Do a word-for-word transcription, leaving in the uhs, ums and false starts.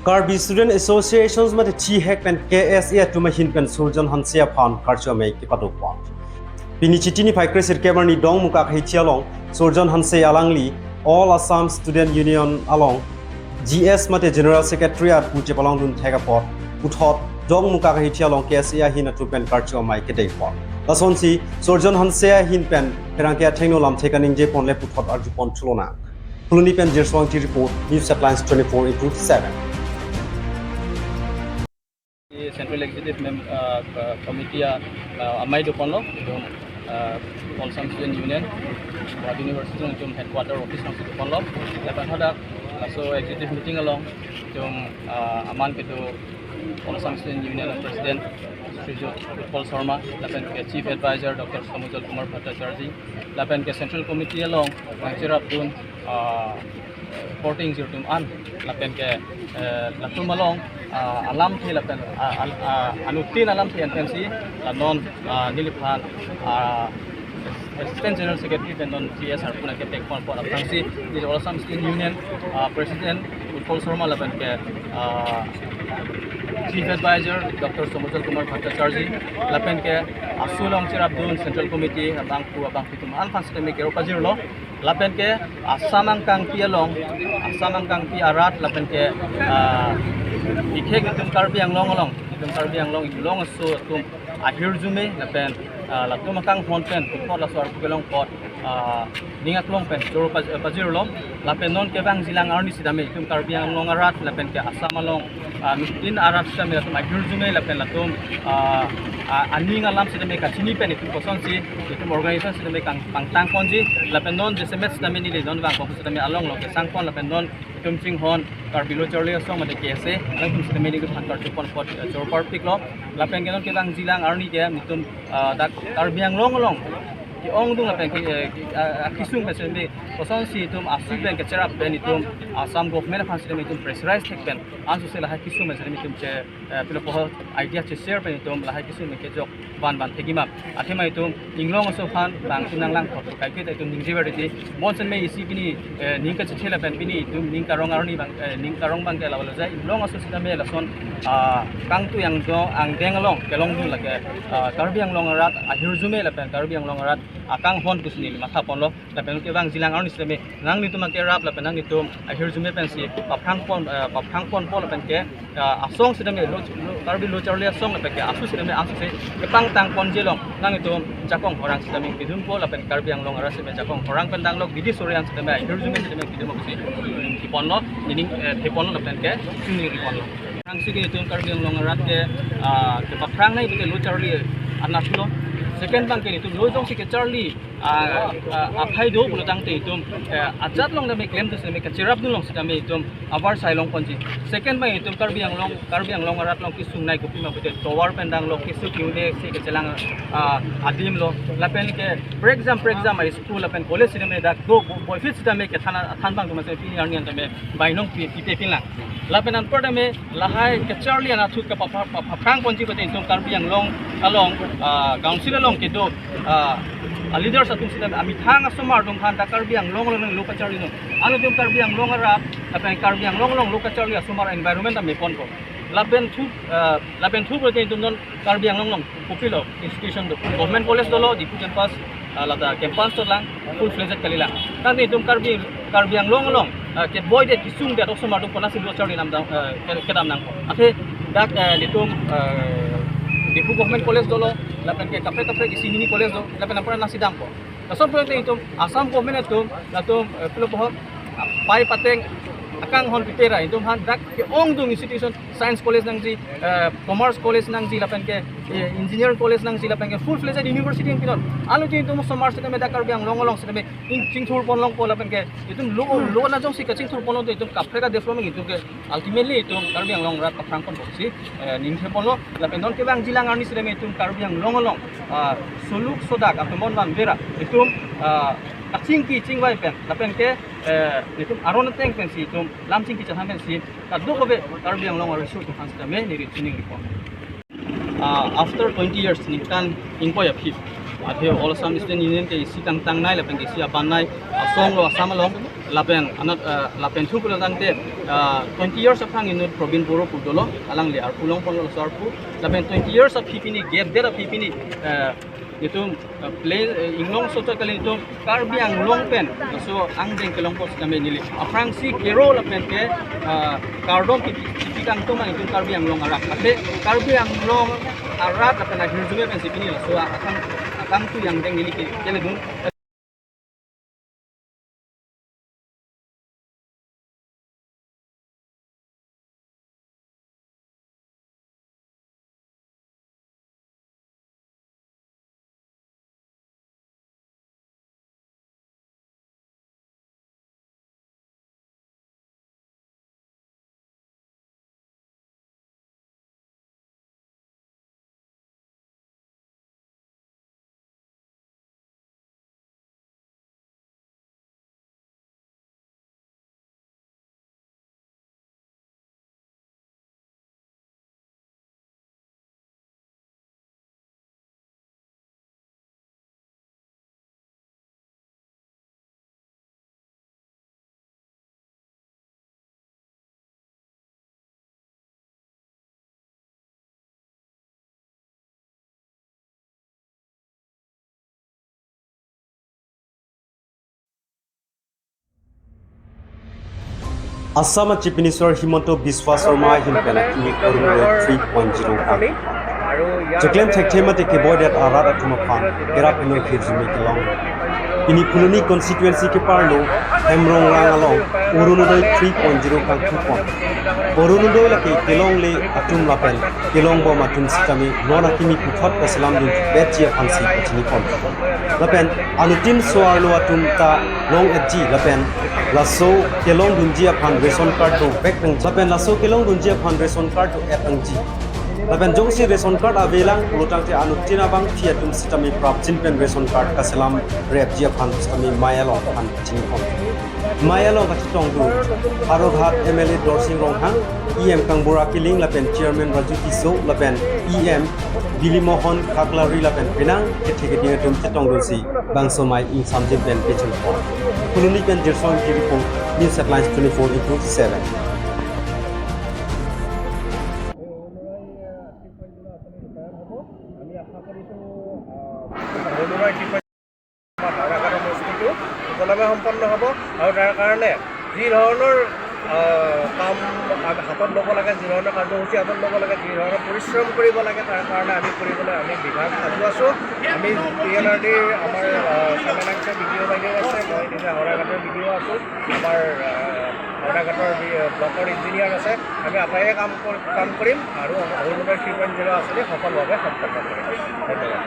Karbi Student Associations mate CHASA pen K S A atum ahin pen Surjan Hanse aphan karcho amei kepadopon. Pini Chiti niphai kresirkep arni Dongmukak ahithi along Surjan Hanse alangli All Assam Student Union along G S mate General Secretariat pu chepalongdun thek apot puthot Dongmukak ahithi along K S A ahin atum pen karcho amei kedengpon. Lasonsi Surjan Hanse ahin pen pherangke athengno lamthe kaningjeponle puthot arjupon thulonang. Phuloni pen Jirswangti report, News Headlines twenty-four into seven. Central Executive Mem-, uh, uh, Committee, uh, uh, amei doponlo, uh, All Assam Student Union, Guwahati University along itum headquarter office alongsi doponlo. Lapen hadak, uh, so executive meeting along itum, uh, aman kedo All Assam Student Union President Srijut Utpal Sharma, lapen ke Chief Advisor Doctor Somujal Kumar Bhattacharjee, lapen ke Central Committee along nangcherapdun, ah, korte ingjir atum an, lapen ke, eh, latum along, ah, alamthe lapen, ah, al-, ah, anuttin alamthe an pensi, la non, ah, neliphan, ah, Assistant General Secretary pen non G S arpu nangkepekpon apot aphrangsi, neli All Assam Student Union, ah, President Utpal Sharma lapen ke, ah, Chief Advisor Doctor Somujal Kumar Bhattacharjee, lapen ke ASU along cherapdun Central Committee abangphu abangphi atum an aphan sitame kero pajirlo, lapen ke Assam angkangpi along, Assam angkangpi arat lapen ke, ah, ikhek itum Karbi Anglong along, itum Karbi Anglong inglong aso atum ahirjume lapen, ah, latum akanghon pen puthot laso arpu kelong apot, ah, ning aklong pen choro paj-, pajirlo, lapen non kevangjilang arni sitame itum Karbi Anglong arat lapen ke Assam along, ah, anuttin arat sitame latum ahirjume lapen latum, ah, ah, aning alam sitame kachini pen itum kosonsi itum organization sitame kang pangtangponji, lapen non jasemet sitame neli non vangkok sitame along along kesangpon lapen non itum chinghon Karbi Lo Charli Asong mate K S A alangtum sitame neli phan karchopon apot, eh, choro parpiklo, lapen ke non kevangjilang arni ke itum, ah, dak Karbi Anglong along ke-ongdung lapen ke, eh, ke, ah, akesung pen sitame kosonsi itum ASU pen kecherap pen itum Assam government aphan sitame itum pressurize thek pen ansose lahai kesung pen sitame itum che, eh, pilo poho idea che-share pen itum lahai kesung pen kejok van van thekji ma. Athema itum inglong aso aphan bang itum nanglang thot kaiketa itum ningjever titi. Bonsitame isi pini, eh, ning kachechela pen pini itum ning karong arni bang, eh, ning karong abang ke lawalo jai inglong aso sitame lason, ah, kangtui angdeng angdeng along kelongdun lake, ah, Karbi Anglong arat ahirjume lapen Karbi Anglong arat akanghon pusi neli mathaponlo. Lapen kevangjilang arni sitame nanglitum akerap lapen nanglitum ahirjume pensi paphrangpon, eh, paphrangponpo lapen ke, eh, asong sitame lo, lo, Karbi Lo Charli Asong lapen ke ASU sitame ansose kepangtangponji along nanglitum jakong horang sitame pidunpo lapen Karbi Anglong arat sitame jakong horang pen danglok bidi sore an sitame ahirjume sitame pidunpo pusi, mm, theponlo, meaning, eh, theponlo lapen ke chuniriponlo. Aphrangsi ke itum Karbi Anglong arat ke, ah, kepaphrang nai pute Lo Charli anatlo. Second abang ke itum lo jongsi kecharli, ah, ah, aphai do pulotangte itum, eh, ajat along tame klemdun sitame kacherapdun along sitame itum abar sai longponji. Second abang itum Karbi Anglong, Karbi Anglong arat along kesung nai kopi ma pute tovar pen danglok keso ke-un-e si kechelang, ah, adimlo. Lapen ke prekjam prekjam a-school lapen college sitame dak do bo-, boifit sitame kethan athan abang do mase pini arni an tame bainong pi, pipe pinlang. Lapen anpar tame lahai kecharli anatthu kepapha-, paphrangponji pute itum Karbi Anglong along, ah, council along kedo, ah, a-leaders atum sitame amethang asomar atum aphan ta Karbi Anglong along lo kacharli non. Anu itum Karbi Anglong arat, lapen Karbi Anglong along lo kacharli asomar environment ta meponpo. Lapen thu, ah, lapen thu pute itum non Karbi Anglong along kopilo institution do. Government college dolo, Diphu campus, ah, lata campus dolang, full fledged kalilang. Tangte itum Karbi, Karbi Anglong along, ah, keboidet kesungdet osomar atum konatsi lo charli namdang, ah, ke-, kedam nangpo. Athe dak, ah, itum, ah, Diphu Government College dolo, lapen ke kaprek kaprek isi hini college do, lapen anpar nangsi dampo. Lason pulote itum Assam government atum, latum, eh, pilo pohok, ah, pai pateng akanghon pipera itum aphan dak ke-ongdung institution, science college nangji, eh, commerce college nangji lapen ke, eh, engineering college nangji lapen ke full fledged university nangpinon. Anu itum osomar sitame dak Karbi Anglong along sitame ning chingthurpon longpo lapen ke itum lo, lo na jongsi kachingthurpon longte itum kaprek a-development itum ke ultimately itum Karbi Anglong arat paphrangponpo pusi, eh, ningtheponlo. Lapen non kevangjilang arni sitame itum Karbi Anglong along, ah, soluk sodak atumon van vera itum, ah, kachingki chingvai pen lapen ke, eh, itum aron ateng pensi itum lam chingki chethan pensi kadokave Karbi Anglong ariso atum aphan sitame neli chiningripon. Ah, after twenty years, ningkan ingkoi aphi, athe All Assam Student Union ke isi kangtang nai lapen ke isi aban nai asong lo Assam along. Lapen anat, eh, lapen thu pulo tangte, eh, twenty years aphrang inut Probin Boro pu dolo, alangli arpu longponlo, laso arpu. Lapen twenty years aphi pini, gap det aphi pini, eh, itum, eh, play, eh, inglong soto kali itum Karbi Anglong pen, so angdeng kelongpo sitame neli aphrangsi kero lapen ke, eh, kardom pi, pi, pi kangtum itum Karbi Anglong arat. Ate Karbi Anglong arat lapen ahirjume pensi pini laso akam, akam tu angdeng neli ke, keledun. Assam a Chief Minister Himanta Biswa Sarma ahin pen akimi Orunodoi three point zero kang. Cheklem thekthe mate keboidet arat atum aphan kerap heno hirjume kelong. Pini Phuloni constituency keparlo Hemrongrang along Orunodoi three point zero kangthupon. Orunodoi lake kelongle atum lapen kelongbom atum sitame non akimi puthot kaselam dunbetji aphansi pachinipon. Lapen anuttin so-arlo atum ta long-etji lapen laso kelongdunji aphan ration card dovek nang, lapen laso kelongdunji aphan ration card do-et nangji. Lapen jongsi ration card avelang pulotangte anuttin abangphi atum sitame prapjin pen ration card kaselam repji aphan sitame mei along aphan chinipon. Mei along kachetongdun Howraghat M L A Dorsing Ronghang, E M Kangbura Killing lapen Chairman Raju Tisso lapen E M Bilimohon Khaklari lapen penang kethe keding atum chetongdunsi bangso mei ingsamjin pen kechengpon. Phuloni pen Jirson Kiri Pung, News Headlines twenty-four into seven. আমাৰ হাওৰা ঘাটৰ বস্তুটো সুকলমে সম্পন্ন হ'ব আৰু তাৰ কাৰণে যি ধৰণৰ, আহ, কাম আগ-, হাতত ল'ব লাগে, যি ধৰণৰ কাৰ্যসূচী হাতত ল'ব লাগে, যি ধৰণৰ পৰিশ্ৰম কৰিব লাগে, তাৰ কাৰণে আমি কৰিবলৈ আমি বিভাগ সাজু আছোঁ। আমি পি এন আৰ ডিৰ আমাৰ, আহ, চেনেলাইনছৰ বি ডি অ' বাইদেউ আছে, মই নিজে হাওৰা ঘাটৰ বি ডি অ' আছোঁ, আমাৰ, আহ, হাওৰা ঘাটৰ বি-, ব্লকৰ ইঞ্জিনিয়াৰ আছে। আমি আটাইয়ে কাম কৰ-, কাম কৰিম আৰু অৰুণোদয় থ্ৰী পইণ্ট জিৰ' আঁচনি সফলভাৱে সম্পন্ন কৰিম। ধন্যবাদ।